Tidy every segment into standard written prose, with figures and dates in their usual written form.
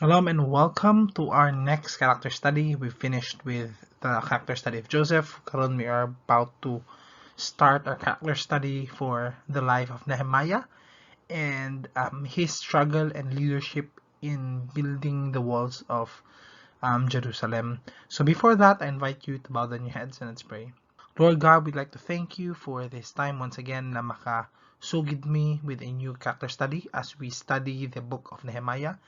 Shalom and welcome to our next character study. We finished with the character study of Joseph. Karon we are about to start our character study for the life of Nehemiah and his struggle and leadership in building the walls of Jerusalem. So before that, I invite you to bow down your heads and let's pray. Lord God, we'd like to thank you for this time once again na makasugid mi with a new character study as we study the book of Nehemiah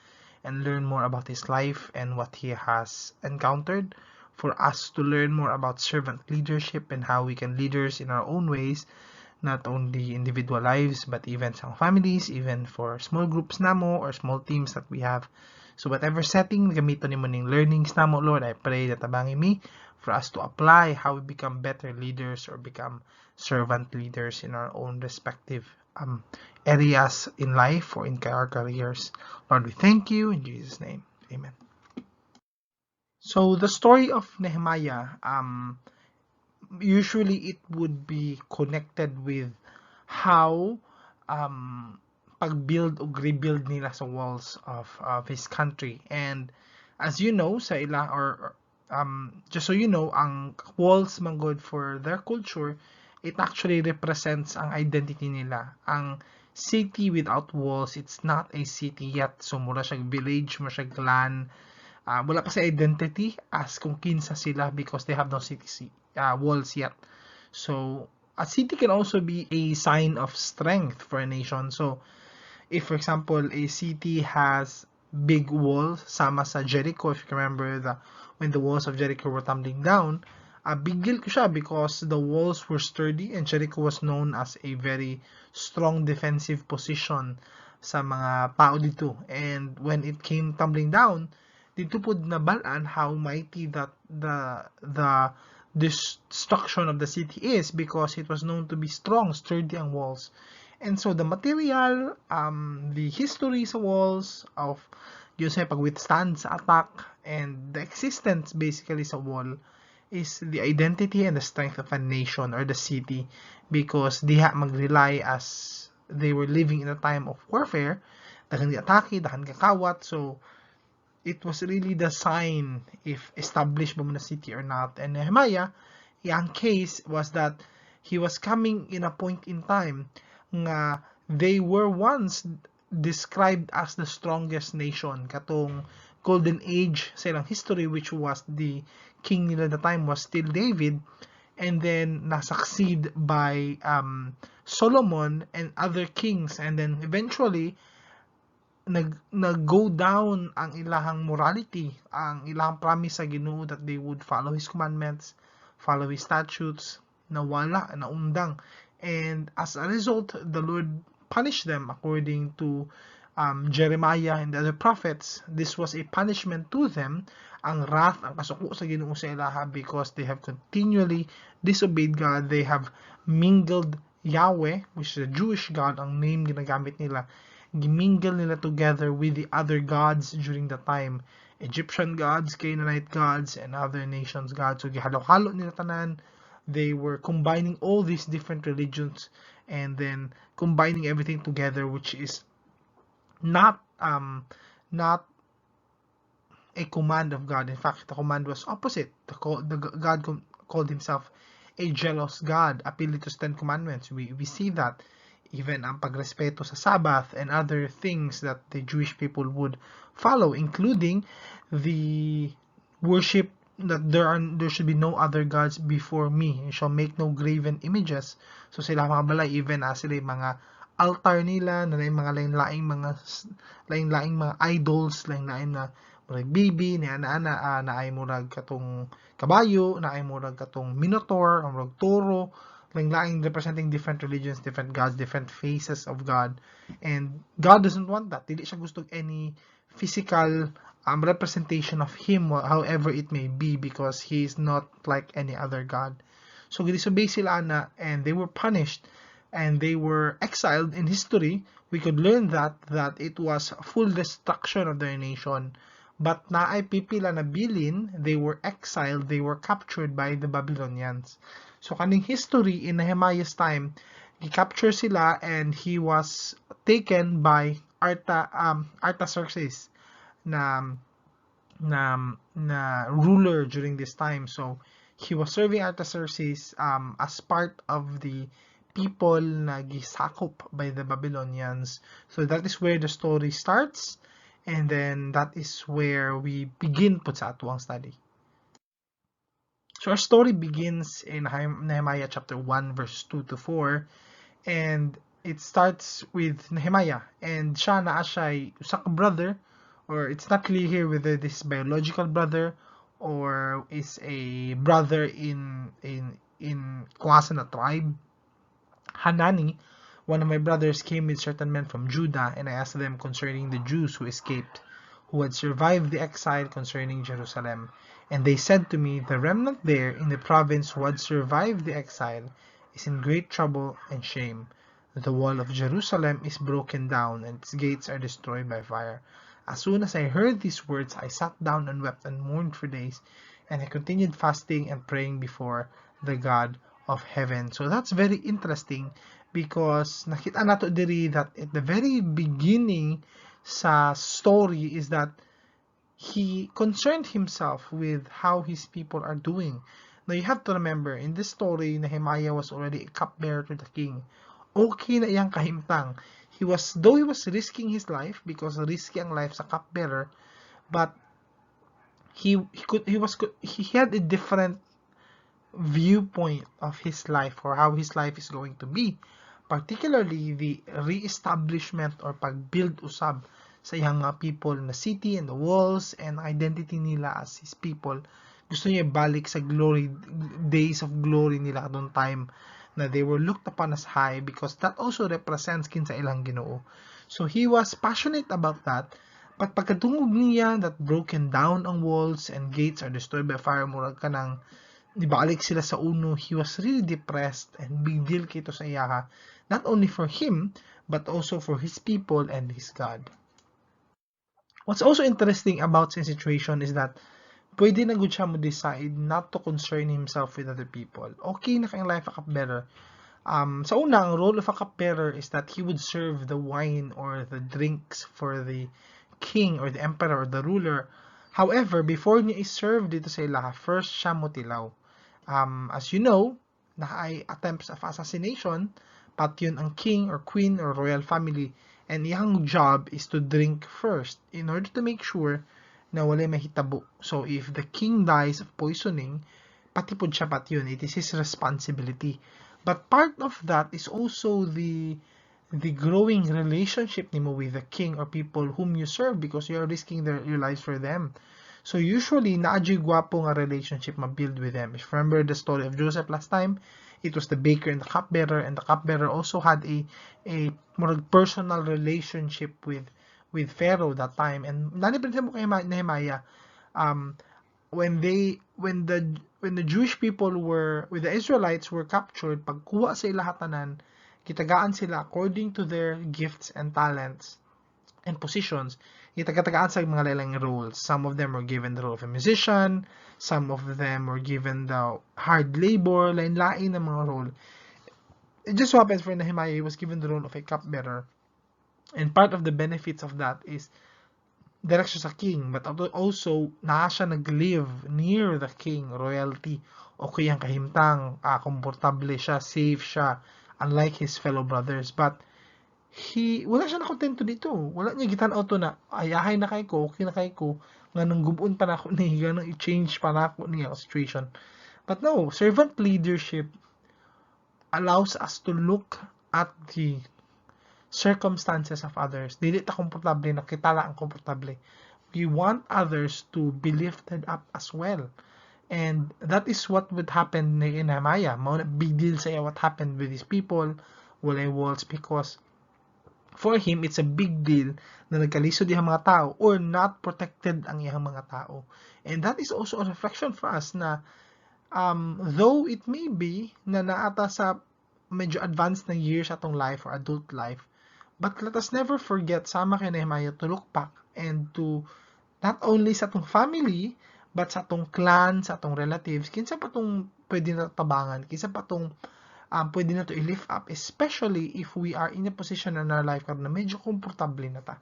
and learn more about his life and what he has encountered, for us to learn more about servant leadership and how we can leaders in our own ways, not only individual lives but even sa families, even for small groups namo or small teams that we have. So whatever setting gamiton nimo ning learnings namo, Lord, I pray that tabangi mi for us to apply how we become better leaders or become servant leaders in our own respective areas in life or in our careers. Lord, we thank you in Jesus' name. Amen. So the story of Nehemiah, usually it would be connected with how pag-build o rebuild nila sa walls of his country. And as you know, sa ila or just so you know, ang walls man gud for their culture, it actually represents ang identity nila. Ang city without walls, it's not a city yet. So mura siya village, mura siya clan. Wala pa sa identity as kung kinsa sila because they have no city walls yet. So a city can also be a sign of strength for a nation. So if, for example, a city has big walls, sama sa Jericho, if you can remember the when the walls of Jericho were tumbling down, a big deal ko siya because the walls were sturdy and Jericho was known as a very strong defensive position sa mga tao dito. And when it came tumbling down, dito pud nabal-an how mighty that the destruction of the city is because it was known to be strong, sturdy ang walls. And so the material, the history sa walls of yun sa pag-withstand sa attack and the existence basically sa wall is the identity and the strength of a nation or the city because diha mag-rely as they were living in a time of warfare, daghan atake, daghan kakawat. So it was really the sign if established ba mo na city or not. And Nehemiah, iyang case was that he was coming in a point in time nga they were once described as the strongest nation, katong golden age sa ilang history, which was the king nila the time was still David, and then na-succeed by Solomon and other kings, and then eventually nag go down ang ilahang morality, ang ilahang promise sa Ginoo that they would follow His commandments, follow His statutes, nawala, naundang. And as a result, the Lord punished them according to Jeremiah and the other prophets. This was a punishment to them, ang wrath, ang kasuko sa Ginoo sa ilaha because they have continually disobeyed God. They have mingled Yahweh, which is a Jewish God, ang name ginagamit nila, gimingle nila together with the other gods during the time. Egyptian gods, Canaanite gods, and other nations' gods. So gihalo-halo nila tanan. They were combining all these different religions and then combining everything together, which is not a command of God. In fact, the command was opposite. The God called himself a jealous God. Appeal to Ten Commandments. We see that even ang pagrespeto sa Sabbath and other things that the Jewish people would follow, including the worship that there should be no other gods before me. You shall make no graven images. So sila mga balay, even as sila yung mga altar nila na yung mga lain-laing mga idols, lain-lain na murag baby ni ana-ana, naay murag katong kabayo, naay murag katong minotaur, murag toro, lain-laing representing different religions, different gods, different faces of God. And God doesn't want that. Dili siya gusto any physical representation of Him, however it may be, because He is not like any other God. So gidisobey sila ana and they were punished and they were exiled. In history, we could learn that it was full destruction of their nation. But naay pipila na bilin, they were exiled, they were captured by the Babylonians. So kaning history in Nehemiah's time, gi-capture sila and he was taken by Artaxerxes. na ruler during this time. So he was serving Artaxerxes as part of the people na gisakop by the Babylonians. So that is where the story starts, and then that is where we begin pud sa atoang study. So our story begins in Nehemiah chapter 1 verse 2 to 4, and it starts with Nehemiah, and siya naa siya usa ka brother, or it's not clear here whether this is biological brother or is a brother in kung asa na tribe. "Hanani, one of my brothers, came with certain men from Judah, and I asked them concerning the Jews who escaped, who had survived the exile, concerning Jerusalem. And they said to me, 'The remnant there in the province who had survived the exile is in great trouble and shame. The wall of Jerusalem is broken down, and its gates are destroyed by fire.' As soon as I heard these words, I sat down and wept and mourned for days, and I continued fasting and praying before the God of heaven." So that's very interesting because nakita nato diri that at the very beginning sa story is that he concerned himself with how his people are doing. Now you have to remember, in this story, Nehemiah was already a cupbearer to the king. Okay na iyang kahimtang. Though he was risking his life, because risky ang life sa cupbearer, but he could he was he had a different viewpoint of his life or how his life is going to be, particularly the re-establishment or pag-build usab sa iyang mga people na city and the walls and identity nila as his people. Gusto niya balik sa glory days of glory nila atong time na they were looked upon as high, because that also represents kinsa ilang Ginoo. So he was passionate about that. But pagkadungog niya that broken down ang walls and gates are destroyed by fire, murag kanang nibalik sila sa uno, he was really depressed, and big deal kaayo to sa iyaha. Not only for him, but also for his people and his God. What's also interesting about his situation is that pwede na gud siya mo decide not to concern himself with other people. Okay na kaayo ang life a cupbearer. Sa una, ang role of a cupbearer is that he would serve the wine or the drinks for the king or the emperor or the ruler. However, before niya i-serve didto sa ilaha, first siya motilaw. As you know, naay attempts of assassination, patyon ang king or queen or royal family, and iyang job is to drink first in order to make sure na walay mahitabo. So if the king dies of poisoning, pati pod siya patyon. It is his responsibility. But part of that is also the growing relationship nimo with the king or people whom you serve, because you are risking your lives for them. So usually, naa juy gwapo nga relationship ma-build with them. If you remember the story of Joseph last time, it was the baker and the cupbearer, and the cupbearer also had a more personal relationship with Pharaoh that time. And nani pa mo kay Nehemiah, when the Jewish people were, when the Israelites were captured, pagkuha sa ilaha tanan, gitagaan sila according to their gifts and talents and positions. Gitagaan sa mga lain roles. Some of them were given the role of a musician, some of them were given the hard labor, lain-lain na mga role. It just so happens for Nehemiah, he was given the role of a cupbearer. And part of the benefits of that is direct siya sa king, but also naa siya nag-live near the king, royalty. Okay ang kahimtang, komportable siya, safe siya, unlike his fellow brothers. But wala siya nakontento didto. Wala niya gitan-aw to na, "Ayahay na kaayo ko, okay na kaayo ko, nganong gub-on pa nako ni, nganong i-change pa nako niya ang situation." But no, servant leadership allows us to look at the circumstances of others. Dili ta komportable na kita lang ang komportable. We want others to be lifted up as well. And that is what would happen ni Nehemiah. Mao na big deal sa iya what happened with these people, walay walls, because for him, it's a big deal na nagkalisod iyang mga tao or not protected ang iyang mga tao. And that is also a reflection for us na though it may be na naa ta sa medyo advanced na years atong life or adult life, but let us never forget, sama kay Nehemiah, to look back and to not only sa atong family, but sa atong clan, sa atong relatives, kinsa pa tong pwede na tabangan, kinsa pa tong pwede na to i-lift up, especially if we are in a position in our life karon na medyo komportable na ta.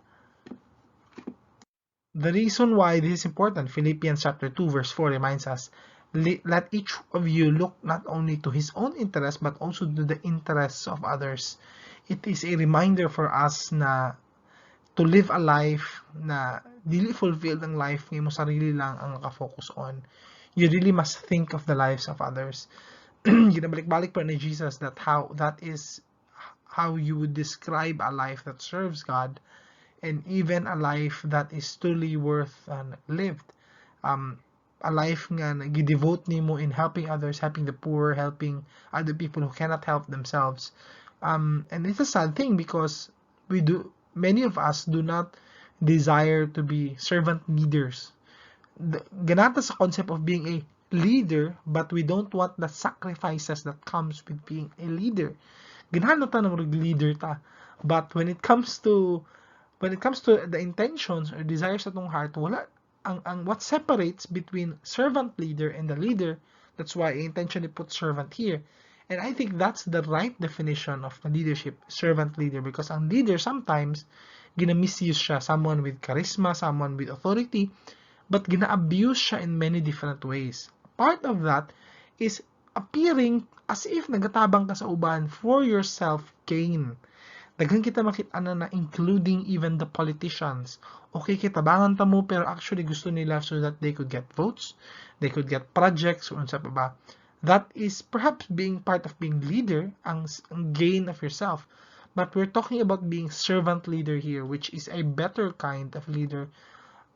The reason why this is important, Philippians chapter 2 verse 4 reminds us, "Let each of you look not only to his own interest but also to the interests of others." It is a reminder for us na to live a life na dili fulfilled ang life nga imong sarili lang ang naka-focus on. You really must think of the lives of others. Ginabalik-balik pa ni Jesus that how that is how you would describe a life that serves God and even a life that is truly worth lived. A life nga gi-devote nimo in helping others, helping the poor, helping other people who cannot help themselves. And it's a sad thing because we do many of us do not desire to be servant leaders. Ganahan ta sa concept of being a leader, but we don't want the sacrifices that comes with being a leader. Ganahan na ta na leader ta. But when it comes to the intentions or desires sa atong heart, wala ang what separates between servant leader and the leader. That's why I intentionally put servant here. And I think that's the right definition of the leadership, servant leader, because ang leader sometimes gina-misuse siya, someone with charisma, someone with authority, but gina-abuse siya in many different ways. Part of that is appearing as if nagatabang ka sa uban for your self gain. Daghan kita makita na including even the politicians. Okay, kitabangan ta mo, pero actually gusto nila so that they could get votes, they could get projects, unsa pa ba. That is perhaps being part of being leader, ang gain of yourself. But we're talking about being servant leader here, which is a better kind of leader.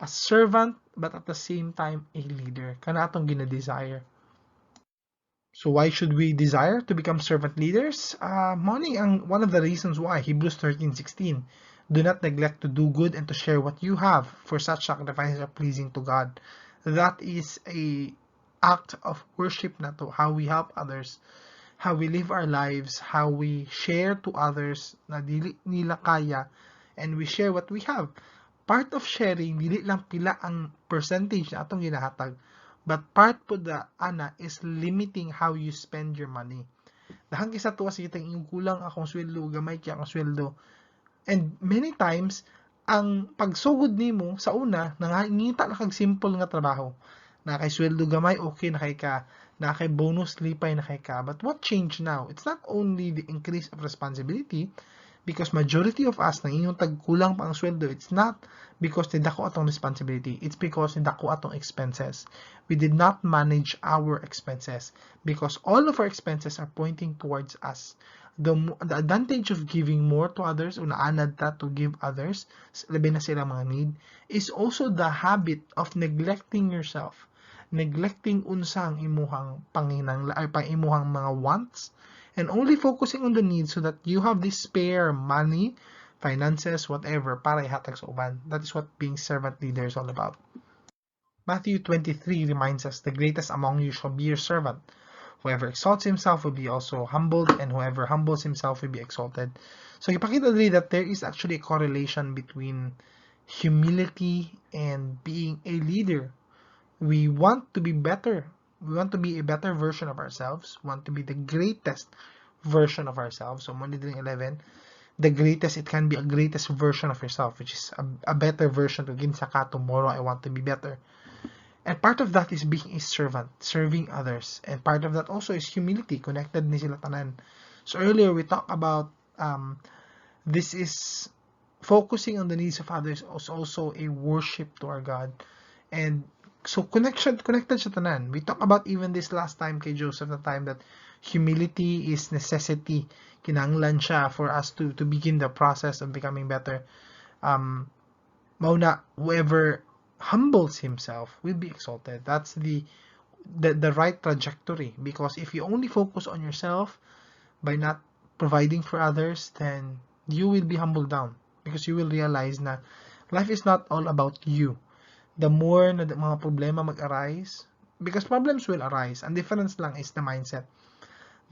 A servant, but at the same time, a leader. Kana atong gina-desire. So why should we desire to become servant leaders? Mao ang one of the reasons why, Hebrews 13:16, "Do not neglect to do good and to share what you have, for such sacrifices are pleasing to God." That is a act of worship na to, how we help others, how we live our lives, how we share to others na dili nila kaya, and we share what we have. Part of sharing, dili lang pila ang percentage na atong ginahatag, but part pud the ana is limiting how you spend your money. Daghan kay sa atoa sige tang kulang akong sweldo, gamay kay akong sweldo. And many times, ang pagsugod nimo sa una, nangita na kag simple nga trabaho. Na kay sweldo gamay, okay na kay ka. Na kay bonus, lipay na kay ka. But what changed now? It's not only the increase of responsibility, because majority of us nang tag kulang pa ang sweldo, it's not because nidako atong responsibility, it's because nidako atong expenses. We did not manage our expenses because all of our expenses are pointing towards us. The advantage of giving more to others, o naanad ta to give others, labi na sila mga need, is also the habit of neglecting yourself, neglecting unsang imuhang panginang ay pang imuhang mga wants and only focusing on the needs so that you have this spare money, finances, whatever, para ihatag sa uban. That is what being servant leader is all about. Matthew 23 reminds us, "The greatest among you shall be your servant. Whoever exalts himself will be also humbled, and whoever humbles himself will be exalted." So, ipakita diri that there is actually a correlation between humility and being a leader. We want to be better. We want to be a better version of ourselves. We want to be the greatest version of ourselves. So, mao 11, the greatest, it can be a greatest version of yourself, which is a better version to kinsa ka tomorrow. I want to be better. And part of that is being a servant, serving others. And part of that also is humility, connected ni sila tanan. So earlier we talked about this is focusing on the needs of others is also a worship to our God. And so connected siya tanan. We talked about even this last time kay Joseph, the time that humility is necessity. Kinahanglan siya for us to begin the process of becoming better. Mao na whoever humbles himself will be exalted. That's the right trajectory, because if you only focus on yourself by not providing for others, then you will be humbled down because you will realize na life is not all about you. The more na mga problema mag-arise, because problems will arise, ang difference lang is the mindset.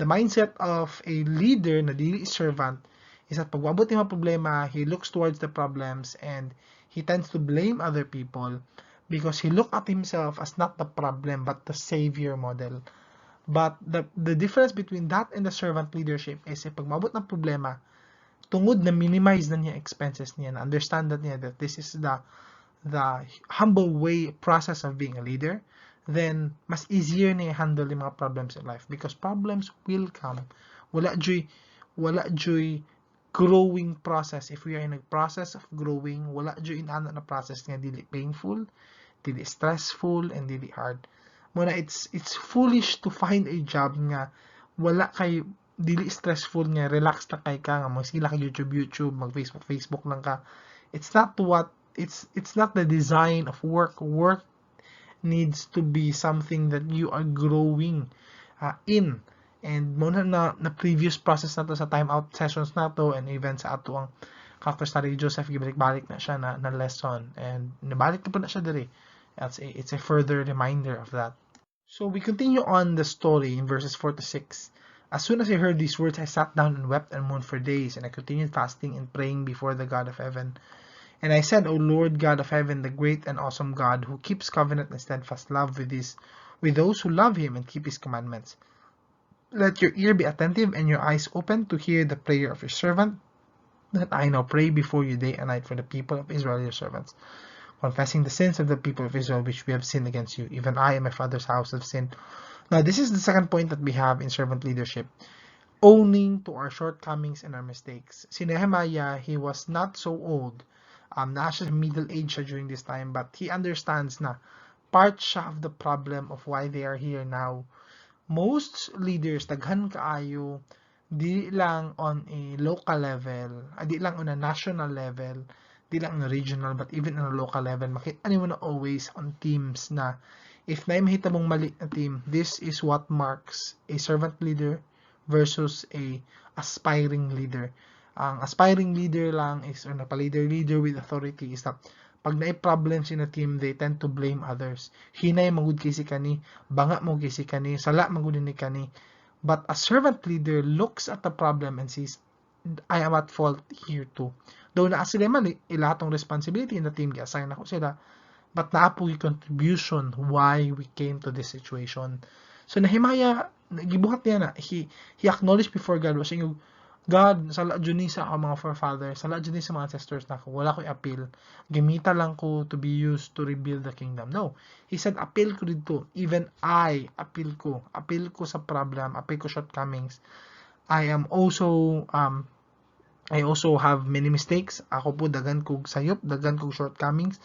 The mindset of a leader na dili servant is that pag wabot yung mga problema, he looks towards the problems and he tends to blame other people because he look at himself as not the problem but the savior model. But the difference between that and the servant leadership is pag mabot ng problema, tungod na minimize na niya expenses niya, na understand that niya that this is the the humble way process of being a leader, then mas easier na i-handle yung mga problems in life because problems will come. Wala juy growing process. If we are in a process of growing, wala juy inana na process nga dili painful, dili stressful, and dili hard. Mao na it's foolish to find a job nga wala kay dili stressful, nga relax na kay ka nga magsila ka YouTube YouTube, mag Facebook Facebook lang ka. It's not the design of work. Work needs to be something that you are growing in. And mao na previous process nato sa time out sessions nato and even sa ato ang character study Joseph, gibalik-balik na siya na lesson and nabalik na po na siya diri. It's a further reminder of that. So we continue on the story in verses 4 to 6. "As soon as I heard these words, I sat down and wept and mourned for days, and I continued fasting and praying before the God of heaven. And I said, 'O Lord God of heaven, the great and awesome God, who keeps covenant and steadfast love with those who love him and keep his commandments, let your ear be attentive and your eyes open to hear the prayer of your servant, that I now pray before you day and night for the people of Israel, your servants, confessing the sins of the people of Israel which we have sinned against you. Even I and my father's house have sinned.'" Now, this is the second point that we have in servant leadership: owning to our shortcomings and our mistakes. Si Nehemiah, he was not so old. Naa siya middle age siya during this time, but he understands na part siya of the problem of why they are here now. Most leaders, daghan kaayo, di lang on a local level, di lang on a national level, di lang on a regional, but even on a local level, makita nimo na always on teams na if naay mahitabong mali na team, this is what marks a servant leader versus a aspiring leader. Ang aspiring leader lang is, or napa-leader leader with authority is that pag naay problems in a team, they tend to blame others. Hinay magud kay si kani, banga mo kay si kani, sala magud ni kani. But a servant leader looks at the problem and sees, "I am at fault here too." Though naa sila mali, ila tong responsibility in the team, gi-assign ako sila, but naa po contribution why we came to this situation. So Nehemiah, gibuhat niya na, he acknowledged before God, was saying, "God, sala jud ni sa akong mga forefathers, sala jud ni sa mga ancestors nako, wala ko'y appeal. Gamita lang ko to be used to rebuild the kingdom." No. He said, "Appeal ko dito. Even I, appeal ko. Appeal ko sa problem, appeal ko shortcomings. I also have many mistakes. Ako po, daghan kog sayop, daghan kog shortcomings.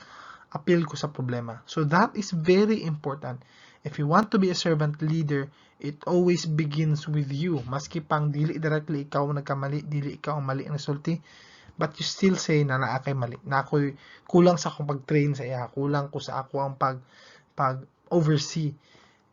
Appeal ko sa problema." So that is very important. If you want to be a servant leader, it always begins with you. Maski pang dili directly ikaw ang nagkamali, dili ikaw ang mali ang resulti, but you still say na naa kay mali. Na ako'y kulang sa akong pag-train sa iya, kulang ko sa ako ang pag oversee.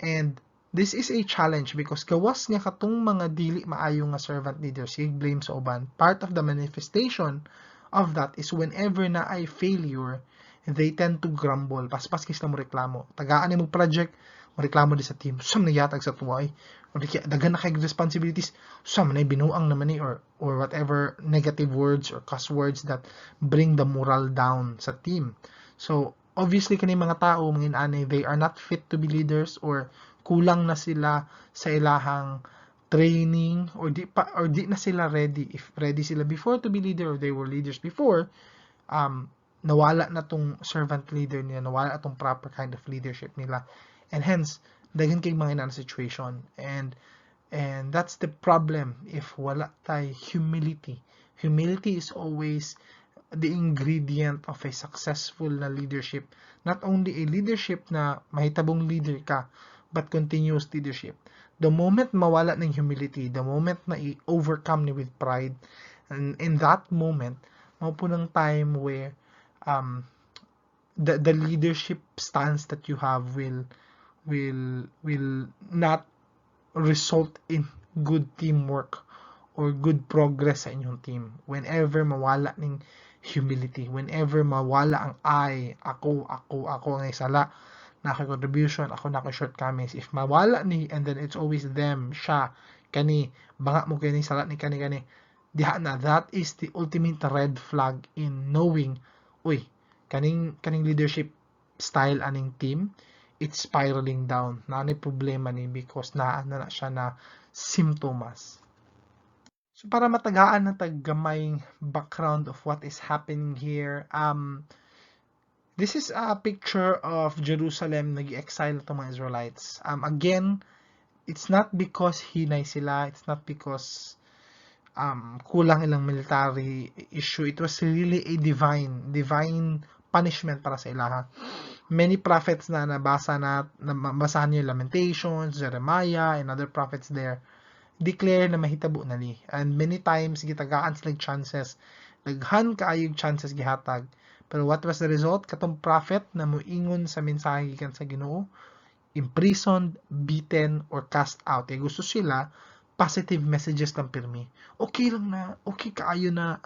And this is a challenge because gawas nga katong mga dili maayo nga servant leaders, sige blame sa uban. Part of the manifestation of that is whenever naay failure, they tend to grumble. Paspas kay sila mo reklamo. Tagaan mo project, reklamo di sa team. Sa man yatag sa tuwa ay. Or daghan na kay responsibilities. Sa man ay binuang naman ni or whatever negative words or cuss words that bring the morale down sa team. So obviously kani mga tao mga inani, they are not fit to be leaders or kulang na sila sa ilahang training or di pa or di na sila ready. If ready sila before to be leader or they were leaders before, nawala na tong servant leader nila, nawala na tong proper kind of leadership nila, and hence daghan kay mga inana situation. And that's the problem if wala tay humility. Humility is always the ingredient of a successful na leadership, not only a leadership na mahitabong leader ka, but continuous leadership. The moment mawala ng humility, the moment na i-overcome ni with pride, and in that moment mao po ng time where the leadership stance that you have will not result in good teamwork or good progress sa inyong team. Whenever mawala ning humility, whenever mawala ang I, ako, ako, ako ang sala, na ako'y contribution, ako na ako'y shortcomings. If mawala ni, and then it's always them, siya, kani, banga mo kani, sala ni kani kani, diha na, that is the ultimate red flag in knowing, uy, kaning leadership style aning team, it's spiraling down. Naa problema ni because naa na siya na simptomas. So para matagaan na tag gamay background of what is happening here, This is a picture of Jerusalem, nag-exile itong mga Israelites. Again, it's not because hinay sila, it's not because kulang ilang military issue. It was really a divine punishment para sa ilaha. Many prophets na nabasa na, nabasahan niyo, Lamentations, Jeremiah, and other prophets there, declare na mahitabo na ni. And many times, gitagaan sila chances. Daghan kaayog chances gihatag. Pero what was the result? Katong prophet na muingon sa mensahe gikan sa Ginoo, imprisoned, beaten, or cast out. Kaya gusto sila, positive messages lang pirmi. Okay lang na, okay kaayo na,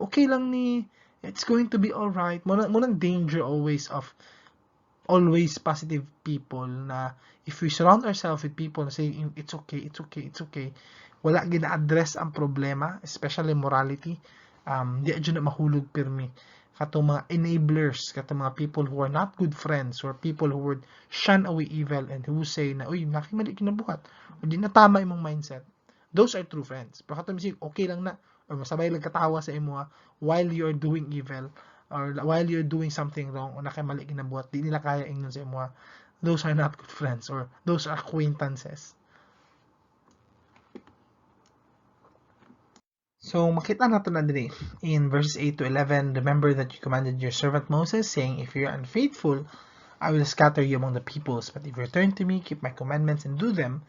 okay lang ni, it's going to be alright. Mao nang danger always of always positive people na if we surround ourselves with people na saying it's okay, it's okay, it's okay, wala gina-address ang problema, especially morality, di jud na mahulog pirmi katong mga enablers, katong mga people who are not good friends or people who would shun away evil and who say na, "Uy, mali kinabuhat," o "Di na tama imong mindset." Those are true friends. Pero katong misig, okay lang na, or masabay lang katawa sa imo while you are doing evil or while you're doing something wrong o mali kinabuhat, di nila kaya ingnon sa imo. Those are not good friends or those are acquaintances. So, makita nato na diri in verses 8 to 11, "Remember that you commanded your servant Moses, saying, 'If you are unfaithful, I will scatter you among the peoples. But if you return to me, keep my commandments and do them,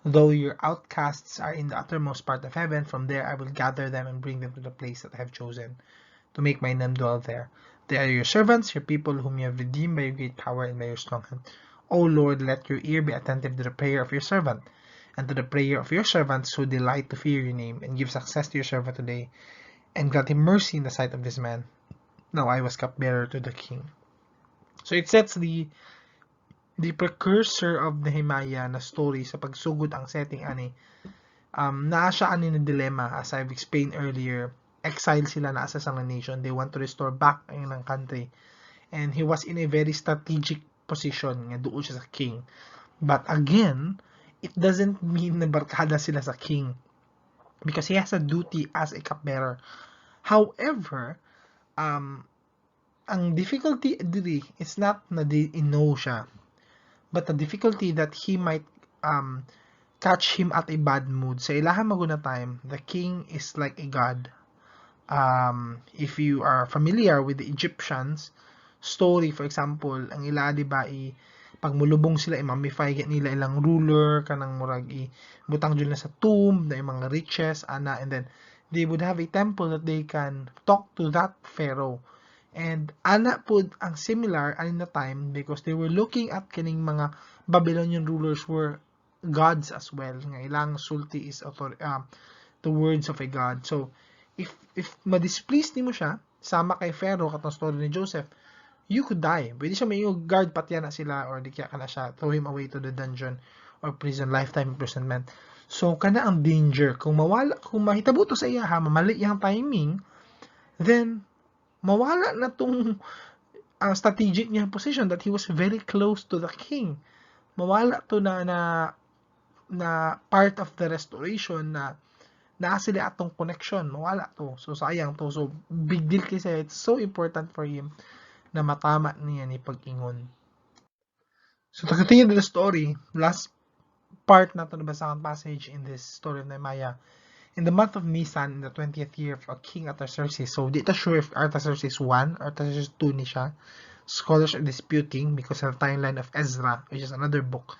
though your outcasts are in the uttermost part of heaven, from there I will gather them and bring them to the place that I have chosen to make my name dwell there.' They are your servants, your people whom you have redeemed by your great power and by your strong hand. O Lord, let your ear be attentive to the prayer of your servant, and to the prayer of your servants who delight to fear your name, and give success to your servant today, and grant him mercy in the sight of this man. Now I was cupbearer to the king." So it sets the precursor of Nehemiah na story sa pagsugod ang setting ani. Naa siya ani na dilemma, as I've explained earlier. Exile sila na sa isang nation. They want to restore back ang ilang country. And he was in a very strategic position nga duol siya sa king. But again, it doesn't mean na barkada sila sa king because he has a duty as a cupbearer. However, ang difficulty diri is not na di know siya, but the difficulty that he might catch him at a bad mood. Sa ilaha maguna time, the king is like a god. If you are familiar with the Egyptians story, for example, ang ila, di ba, i pag mulubong sila, i-mummify nila ilang ruler, kanang murag i butang jud na sa tomb na yung mga riches ana, and then they would have a temple that they can talk to that pharaoh. And ana pud ang similar ani na time because they were looking at kining mga Babylonian rulers were gods as well, nga ilang sulti is the words of a god. So if ma-displease nimo siya, sama kay Pharaoh katong story ni Joseph, you could die. Pwede siya may guard patya na sila or di kaya ka na siya throw him away to the dungeon or prison, lifetime imprisonment. So kana ang danger kung mawala, kung mahitabo to sa iya ha, mamali yang timing, then mawala na tong ang strategic niya position that he was very close to the king. Mawala to na part of the restoration na naa sila atong connection, mawala to. So sayang to. So big deal kasi it's so important for him na matama niya ni pag-ingon. So to continue the story, last part na ito nabasahang passage in this story of Nehemiah. In the month of Nisan, in the 20th year of King Artaxerxes, so di ta sure if Artaxerxes 1 or Artaxerxes 2 ni siya. Scholars are disputing because of the timeline of Ezra, which is another book.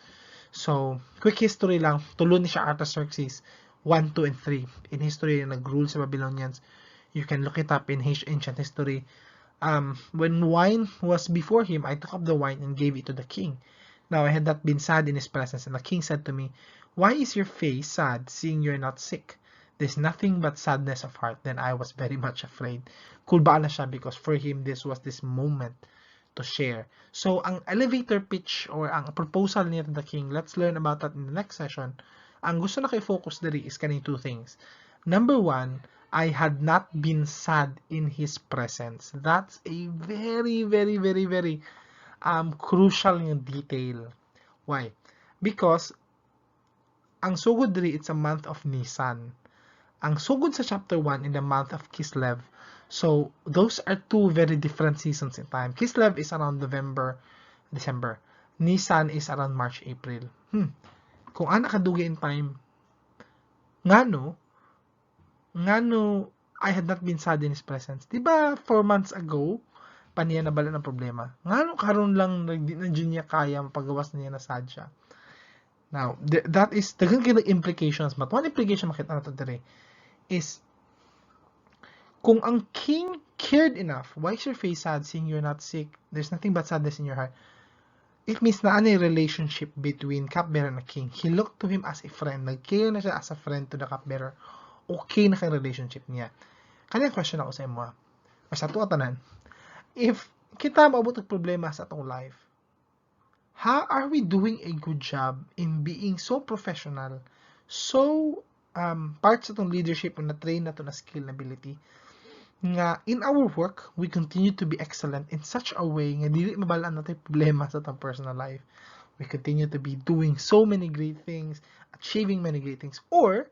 So, quick history lang, tulo ni siya Artaxerxes 1, 2, and 3. In history, nag-rule sa Babylonians. You can look it up in ancient history. When wine was before him, I took up the wine and gave it to the king. Now I had not been sad in his presence, and the king said to me, 'Why is your face sad, seeing you are not sick? There's nothing but sadness of heart.' Then I was very much afraid." Kulbaan na siya because for him, this was this moment to share. So, ang elevator pitch or ang proposal niya to the king, let's learn about that in the next session. Ang gusto na kay focus diri is kaning two things. Number one, I had not been sad in his presence. That's a very, very, very, very crucial yung detail. Why? Because ang sugod diri, it's a month of Nisan. Ang sugod sa chapter 1 in the month of Kislev. So, those are two very different seasons in time. Kislev is around November, December. Nisan is around March, April. Kung ana kadugay in time, ngano I had not been sad in his presence? Di ba 4 months ago, pa niya nabal-an ang problema? Ngano karon lang di na niya kaya mapagawas niya na sad siya? Now, that is daghan kay implications. But one implication makita nato diri is kung ang king cared enough, "Why is your face sad, seeing you're not sick? There's nothing but sadness in your heart." It means naa na relationship between cupbearer and the king. He looked to him as a friend. Nag-care na siya as a friend to the cupbearer. Okay na kay relationship niya. Kanya question ako sa imo. O sa ato tanan. If kita maabot og problema sa atong life, how are we doing a good job in being so professional, so part sa atong leadership na train na to na skill na ability nga in our work we continue to be excellent in such a way nga dili mabalaan natin problema sa atong personal life? We continue to be doing so many great things, achieving many great things, or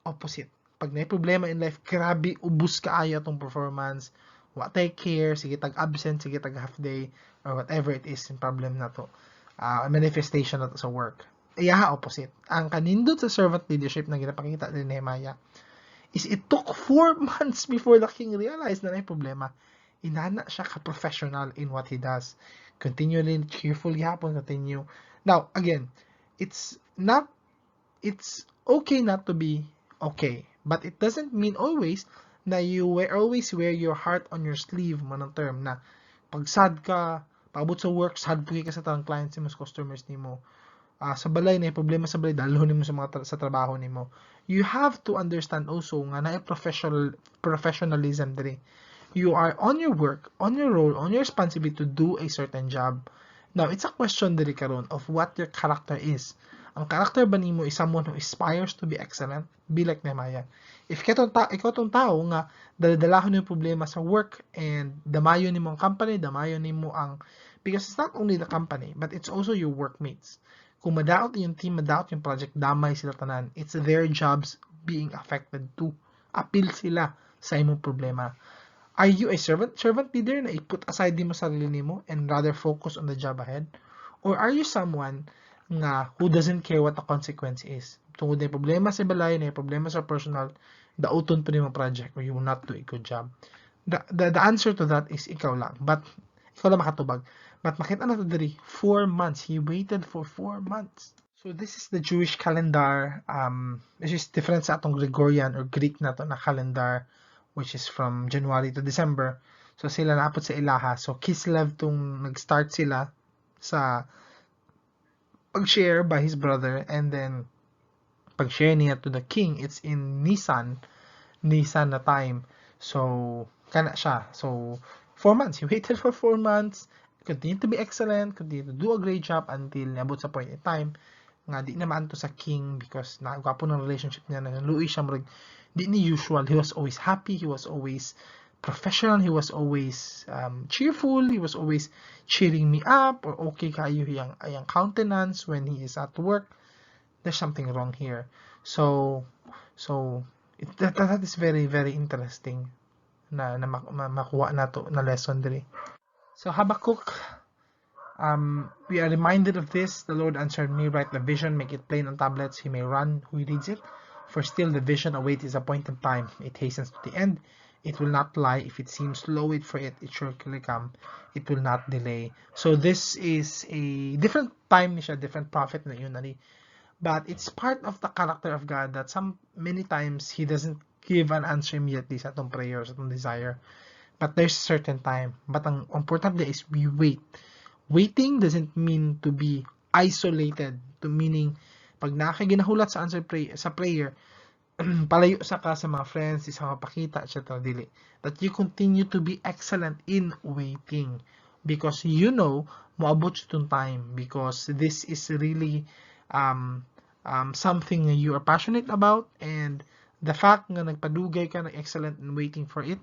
opposite, pag may problema in life, grabe, ubos kaayo atong performance, wa take care, sige tag absent, sige tag half day or whatever it is in problem na to, manifestation na to sa work? Iyaha opposite. Ang kanindot sa servant leadership na ginapakita ni Nehemiah is it took 4 months before the king realized na may problema. Inana siya ka-professional in what he does. Continually cheerful gyapon, continue. Now, again, it's not, it's okay not to be okay. But it doesn't mean always na you always wear your heart on your sleeve man ang term na pag sad ka, paabot sa work, sad po ka sa tanang clients nimo, sa customers nimo. Sa balay na problema sa balay, dalhon nimo sa mga sa trabaho nimo. You have to understand also nga naay professionalism diri. You are on your work, on your role, on your responsibility to do a certain job. Now, it's a question diri karon of what your character is. Ang character ba nimo is someone who aspires to be excellent? Be like Nehemiah. If ikaw tong tao nga daladalahon yung problema sa work and damayo nimo ang company, damayo nimo ang, because it's not only the company but it's also your workmates. Kung madaot yung team, madaot yung project, damay sila tanan. It's their jobs being affected too. Apil sila sa imong problema. Are you a servant leader na i-put aside nimo sarili nimo and rather focus on the job ahead? Or are you someone nga who doesn't care what the consequence is? Tungod na problema sa balay, na problema sa personal, dauton pa nimo project or you will not do a good job? The answer to that is ikaw lang. But ikaw lang makatubag. But makita na to diri, 4 months. He waited for 4 months. So this is the Jewish calendar. This is different sa atong Gregorian or Greek na to na calendar, which is from January to December. So sila naapot sa ilaha. So Kislev tong nag-start sila sa pag-share by his brother and then pag-share niya to the king, it's in Nisan na time. So kana siya. So 4 months. He waited for 4 months, continue to be excellent, continue to do a great job until niabot sa point in time nga di na maanto sa king because nagwapo ng relationship niya, naluoy siya, murag di ni usual. He was always happy, he was always professional, he was always cheerful, he was always cheering me up or okay kayo yang ayang countenance when he is at work. There's something wrong here. So that is very, very interesting na makuha nato na lesson diri. So Habakkuk, we are reminded of this. "The Lord answered me, 'Write the vision, make it plain on tablets, he may run who reads it. For still the vision awaits its appointed time. It hastens to the end. It will not lie. If it seems slow, wait for it. It surely come. It will not delay.'" So this is a different time ni siya, different prophet na yun nani. But it's part of the character of God that some many times He doesn't give an answer immediately sa atong prayer, sa atong desire. But there's a certain time. But ang important is we wait. Waiting doesn't mean to be isolated. To meaning, pag nakaginahulat sa answer pray, sa prayer, palayo sa ka sa mga friends, sa mga pakita, etc. Dili. That you continue to be excellent in waiting. Because you know, moabot itong time. Because this is really something you are passionate about, and the fact nga nagpadugay ka ng excellent in waiting for it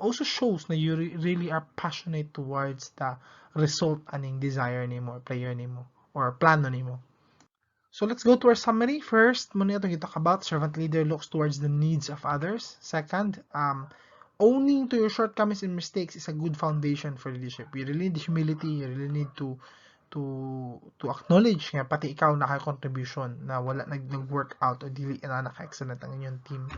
also shows na you really are passionate towards the result aning desire nimo or prayer nimo or plano nimo. So let's go to our summary. First, mao ni atong talk about servant leader looks towards the needs of others. Second, owning to your shortcomings and mistakes is a good foundation for leadership. You really need humility. You really need to acknowledge nga pati ikaw naka-contribution na wala nag-work out o dili na naka-excellent ang inyong team.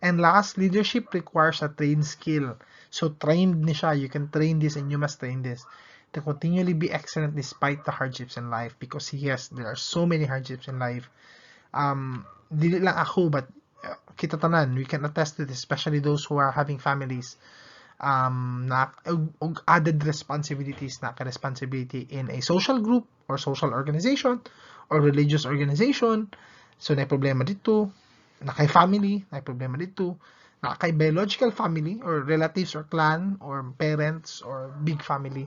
And last, leadership requires a trained skill. So trained ni siya. You can train this and you must train this to continually be excellent despite the hardships in life, because yes, there are so many hardships in life. Dili lang ako, but kita tanan, we can attest to this, especially those who are having families na og added responsibilities na ka responsibility in a social group or social organization or religious organization. So naay problema didto, naa kay family, naay problema didto, naa kay biological family or relatives or clan or parents or big family,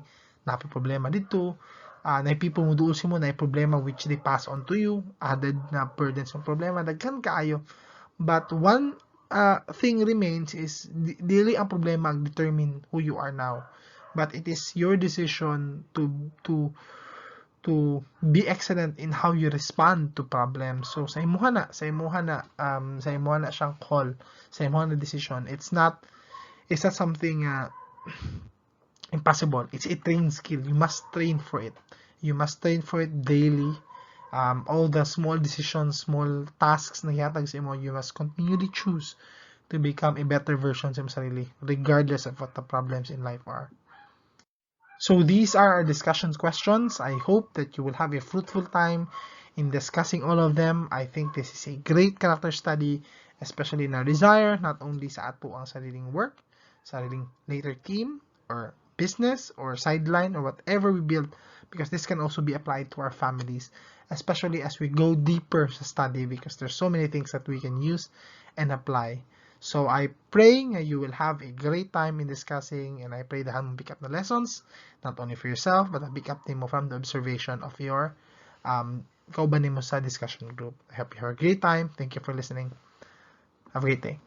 naa problema didto, naay people mo duol mo, naay problema which they pass on to you, added na burdens ng problema, daghan kaayo. But one thing remains is dili ang problema ang determine who you are now, but it is your decision to be excellent in how you respond to problems. So sa imuha na siyang call, sa imuha na decision. It's not something impossible. It's a trained skill. You must train for it. You must train for it daily. All the small decisions, small tasks na gihatag sa imo, you must continually choose to become a better version sa imong sarili, regardless of what the problems in life are. So these are our discussions questions. I hope that you will have a fruitful time in discussing all of them. I think this is a great character study, especially in our desire, not only sa atoang sariling work, sariling later team, or business, or sideline, or whatever we build, because this can also be applied to our families, especially as we go deeper sa study, because there's so many things that we can use and apply. So I pray nga you will have a great time in discussing, and I pray that mo pick up the lessons, not only for yourself, but pick up nimo from the observation of your kauban nimo sa discussion group. I hope you have a great time. Thank you for listening. Have a great day.